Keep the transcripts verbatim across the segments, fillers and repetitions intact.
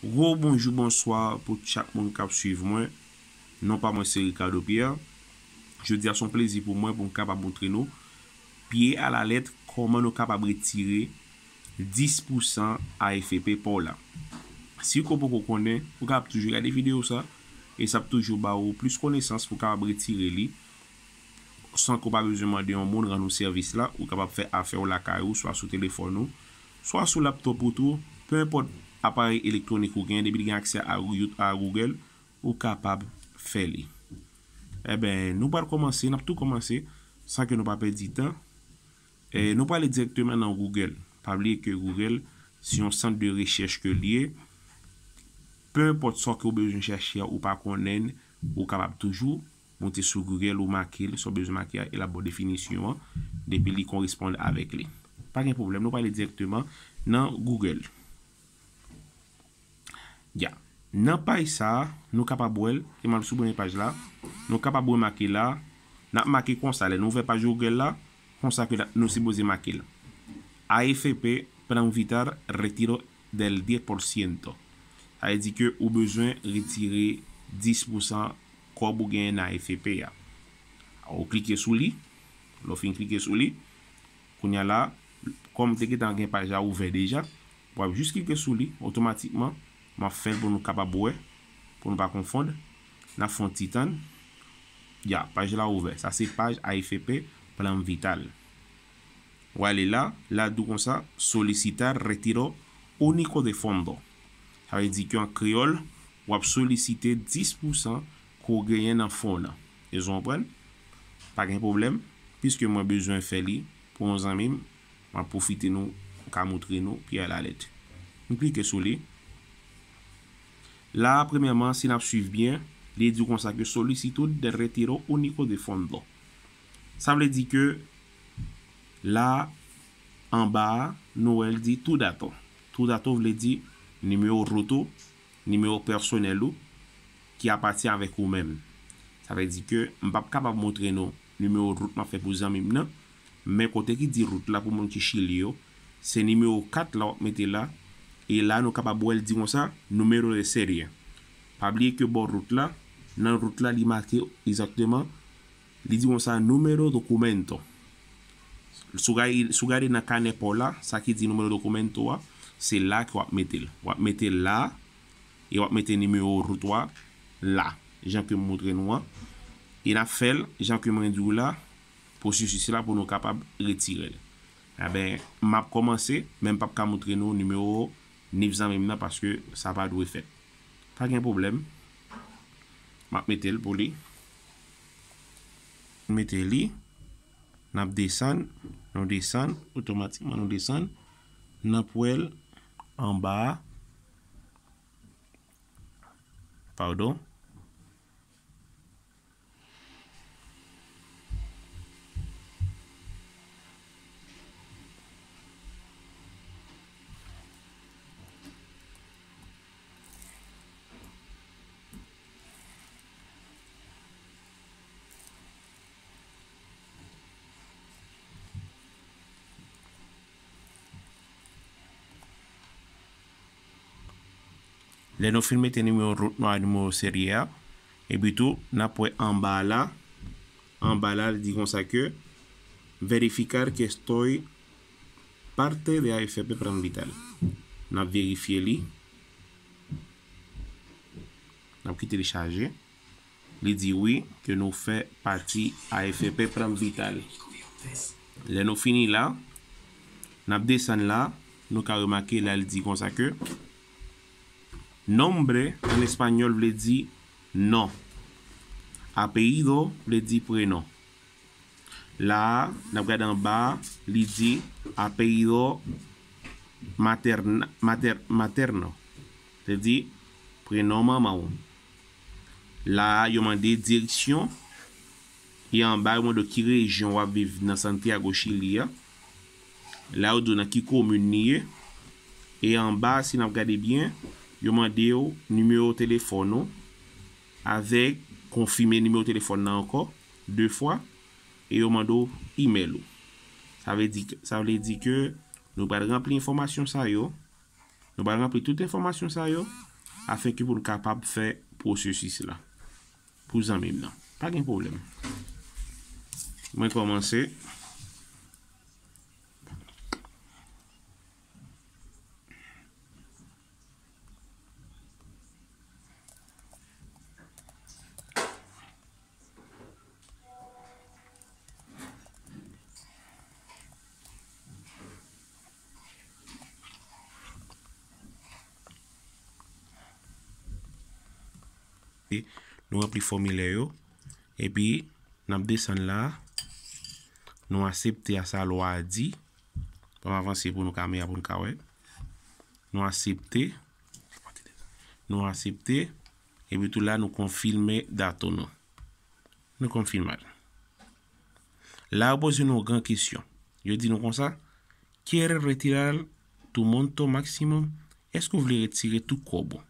Gwo bonjou, bonswa pou chak moun k ap swiv mwen. Non pa mwen se Ricardo Pierre. Jodi a se yon plezi pou mwen pou m kapab montre nou pye a la lèt kòman nou kapab retire dis pousan A F P pa w la. Si w poko konnen, ou kapab toujou gade videyo sa e sa ap toujou ba ou plis konesans pou w kapab retire li san ke w pa bezwen mande yon moun rann ou sèvis la. Ou kapab fè afè w lakay ou, swa sou telefòn ou, swa sou laptòp ou tou, pe enpòt aparèy elektwonik ou gen, depi li gen aksè a Goo-, a Google, ou kapab fè li. Enben, nou pral kòmanse, n ap tou kòmanse, san ke nou pa pèdi tan. E nou prale dirèkteman nan Google. Pa bliye ke Google se yon sant de rechèch ke l ye. Pe enpòt sa ke w bezwen chèche a, ou pa konnen, ou kapab toujou monte sou Google, ou make l, sa w bezwen make a, e l ap ba w definisyon an, depi li koresponn avèk li. Pa gen pwoblèm, nou prale dirèkteman nan Google. Ya. Nan paj sa a, nou kapab wè l, e m al sou premye paj la, nou kapab remake la, n ap make konsa, lè nou ouvè paj Google la, konsa ke n ap, nou sipoze make l. A F P, Plan Vital, retiro del diez por ciento. Sa vle di ke ou bezwen retire dis pousan kòb ou genyen nan A F P a. Ou klike sou li, lè w fin klike sou li, kounye a la, kòm te gentan gen paj la ouvè deja, w ap jis klike sou li, otomatikman, m ap fè l pou nou kapab wè, pou nou pa konfonn. N ap fè yon ti tann. Ya, paj la ouvè. Sa se paj A F P Plan Vital. W ale la, la di w konsa, solicitar retiro único de fondo. Sa vle di ke an kreyòl, w ap solisite dis pousan ke w genyen nan fon w lan. Èske w konprann? Pa gen pwoblèm, piske mwen bezwen fè li pou yon zanmi m, m ap pwofite nou ka montre nou pye a la lèt. M klike sou li. La, premyèman, si n ap swiv byen, li di w konsa ke solicitud de retiro único de fondo. Sa vle di ke la, anba a, nou wè l di tus datos. Tus datos vle di nimewo rout ou, nimewo pèsonèl ou, ki apatyen avèk ou menm. Sa vle di ke m p ap kapab montre nou nimewo rout m ap fè pou zanmi m nan, men kote ki di rout la pou moun ki Chili yo, se nimewo kat la w ap mete la, e la nou kapab wè l di konsa, número de serie. Pa bliye ke bò rout la, nan rout la li make egzakteman, li di konsa, número documento. Si w gade, si w gade nan kanè pa w la, sa ki di número documento a, se la ke w ap mete l. W ap mete l la, e w ap mete nimewo rout ou a la, jan ke m montre nou an. E n ap fè l, jan ke mwen di w la, pwosesis la pou nou kapab retire l. Enben, m ap kòmanse, men m p ap ka montre nou nimewo nif zanmi m nan paske sa pa dwe fèt. Pa gen pwoblèm. M ap mete l pou li. Mete li. N ap desann, nou desann, otomatikman nou desann. N ap wè l anba a. Padon. Lè nou fin mete nimewo rout nou a, nimewo seri a, epi tou, n ap wè anba la, anba la, li di konsa ke verificar que estoy parte de A F P Plan Vital. N ap verifye li. N ap kite li chaje. Li di wi, ke nou fè pati A F P Plan Vital. Lè nou fini la, n ap desann la, nou ka remake la, li di konsa ke nombre an espanyòl vle di non. Apellido vle di prenon. La a, n ap gade anba a, li di apellido materna-, mater-, materno. Se di prenon manman w. La a, yo mande direksyon. E anba, yo mande w ki rejyon w ap viv nan Santiago, Chili a. La, yo di w nan ki komin li ye. E anba, si n ap gade byen, yo mande w nimewo telefòn ou avèk konfime nimewo telefòn nan ankò de fwa. E yo mande w imèl ou. Sa vle di, sa vle di ke nou pral ranpli enfòmasyon sa yo. Nou pral ranpli tout enfòmasyon sa yo afenke pou n kapab fè pwosesis la pou zanmi m nan. Pa gen pwoblèm. Mwen kòmanse. Nou ranpli fòmilè yo. Epi, n ap desann la. Nou aksepte a sa lwa a di. Ban m avanse pou nou ka, pou nou ka wè. Nou aksepte. Nou aksepte. Epi tou la, nou konfime dato nou. Nou konfime l. La, yo poze nou yon gran kesyon. Yo di nou konsa, "Quiere retirar tu monto máximo?" Èske w vle retire tout kòb ou?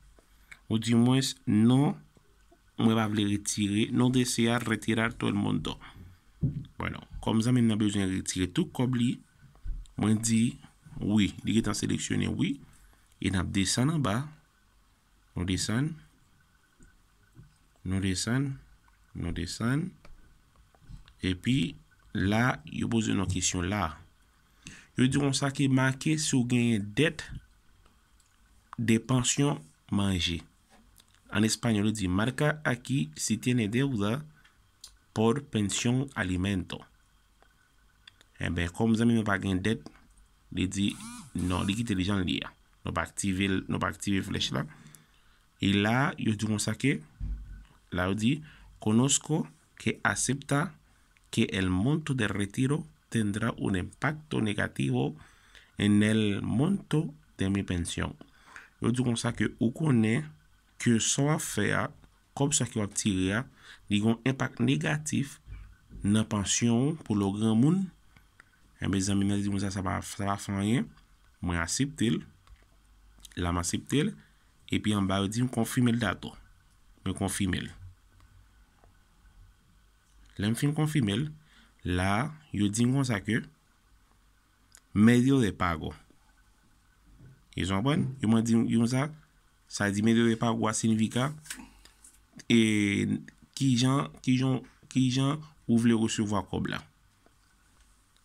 Ou di mwen, "Non, mwen pa vle retire, no desea retirar todo el monto." Bueno, kòm zanmi m nan bezwen retire tout kòb li, mwen di, "Wi," li gentan seleksyone wi, e n ap desann anba, nou desann, nou desann, nou desann, epi la, yo poze nou kesyon la. Yo di konsa ke make si w genyen dèt de pansyon manje. An espanyòl, yo di, "Marca aquí si tiene deuda por pensión alimento." Enben, kòm zanmi nou pa gen dèt, li di, non, li kite li jan l ye a. Nou pa aktive l, nou pa aktive flèch la. E la, yo di konsa ke, la, yo di, "Conozco que acepta que el monto de retiro tendrá un impacto negativo en el monto de mi pensión." Yo di konsa ke ou konnen ke sa w ap fè a, kòb sa ke w ap tire a, li gen yon enpak negatif nan pansyon w pou lè w granmoun. Enben, zanmi m nan di konsa, sa pa, sa pa fè anyen. Mwen aksepte l. La, m aksepte l. Epi anba, yo di m konfime l dato. Mwen konfime l. Lè m fin konfime l, la, yo di m konsa ke medio de pago. Yo konprann? Yo mande, yo konsa, sa di medio de pago a signifika, e, kijan, kijan, kijan ou vle resevwa kòb la.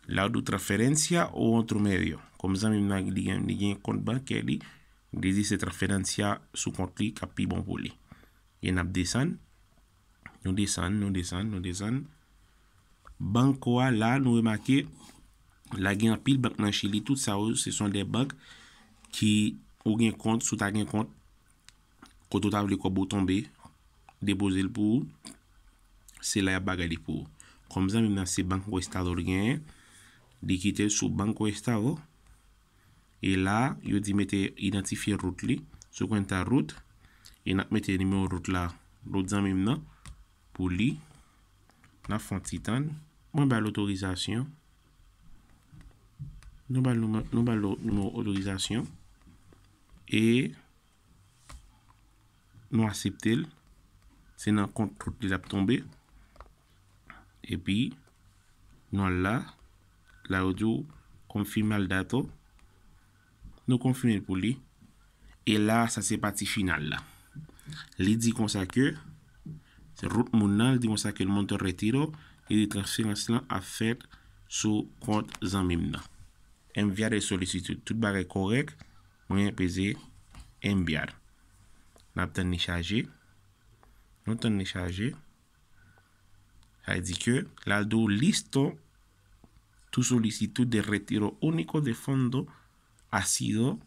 La, ou di transferencia o otro medio. Kòm zanmi m nan, li gen, li gen kont bankè li, li di se transferencia sou kont li k ap pi bon pou li. E n ap desann. Nou desann, nou desann, nou desann. Banco a la, nou remake, la gen anpil bank nan Chili, tout sa yo, se son de bank ki ou gen kont, si w ta gen kont, kote w ta vle kòb ou tonbe, depoze l pou ou, se la y ap bagay li pou ou. Kòm zanmi m nan se Banco Estado l genyen, li kite l sou Banco Estado. E la, yo di mete idantifye route li, su cuenta route. E n ap mete nimewo route la, lòt zanmi m nan, pou li. N ap fè yon ti tann. Mwen ba l otorizasyon. Nou ba l nimewo, nou ba l nimewo otorizasyon. E nou aksepte l. Se nan kont route li l ap tonbe. Epi, nou al la. La, yo di w confirmar dato. Nou konfime l pou li. E la, sa se pati final la. Li di konsa ke, se route moun nan, li di konsa ke le monto retiro, li di transferans lan ap fèt sou kont zanmi m nan. Enviar el solicitud. Tout bagay kòrèk, mwen peze enviar. N ap tann li chaje. Nou tann li chaje. Sa vle di ke, la, l di w listo tu solicitud de retiro único de fondo ha sido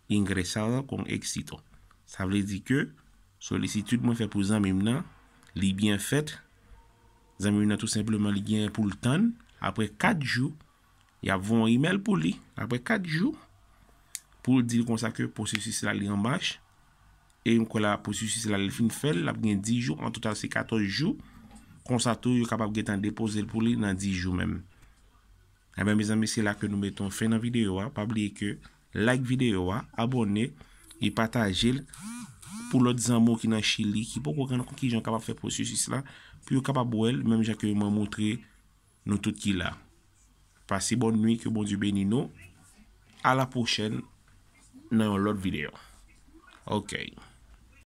ingresada con éxito. Sa vle di ke, solisitid mwen fè pou zanmi m nan, li byen fèt. Zanmi m nan, tou senpleman, li gen pou l tann, apre kat jou, y ap voye yon imèl pou li, apre kat jou, pou l di l konsa ke pwosesis la, li an mach. E m kwè la, pwosesis la, lè l fin fè l, l ap gen dis jou. An total, se katòz jou. Konsa tou, yo kapab gentan depoze l pou li nan dis jou menm. Enben, mezanmi, se la ke nou mete yon fen nan videyo a. Pa bliye ke like videyo a, abòne, e pataje l pou lòt zanmi w ki nan Chili, ki poko konn kijan yo kapab fè pwosesis la, pou yo kapab wè l, menm jan ke mwen montre nou tout ki la. Pase bòn nwi, ke Bondye beni nou. A la pwochèn. nan yon lòt videyo. Ok.